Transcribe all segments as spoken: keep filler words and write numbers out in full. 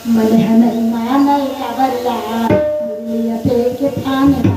मन ह नहीं मानय काबर ला, मुरलिया दे के फान ला।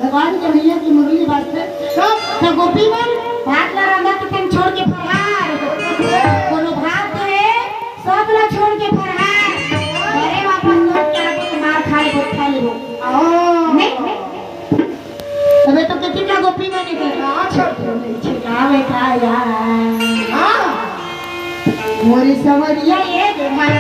भगवान कन्हैया की मुरली बाजथे। सब त गोपी मन भात ला रांधत तेन छोड़ के फरहार। कोनो भात हे, सब ला छोड़ के फरहार। घरे वापस लौट के आके तो मार खा लेबो, खा लेबो। हाँ। नहीं, नहीं। अबे तो कितनी का गोपी मन हे। अच्छा। छिड़कावे का यार। हाँ। मोरी सवरिया ये दे मार।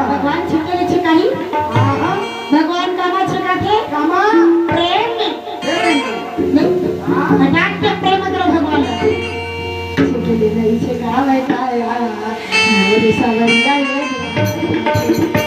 भगवान छिके ले छिकाही। भगवान कामा छिकाथे? कामा? प्रेम में। प्रेम में। हटाक के प्रेम करो भगवान। छिके ले नहीं छिकावे का यार, मोरी सवरिया ये।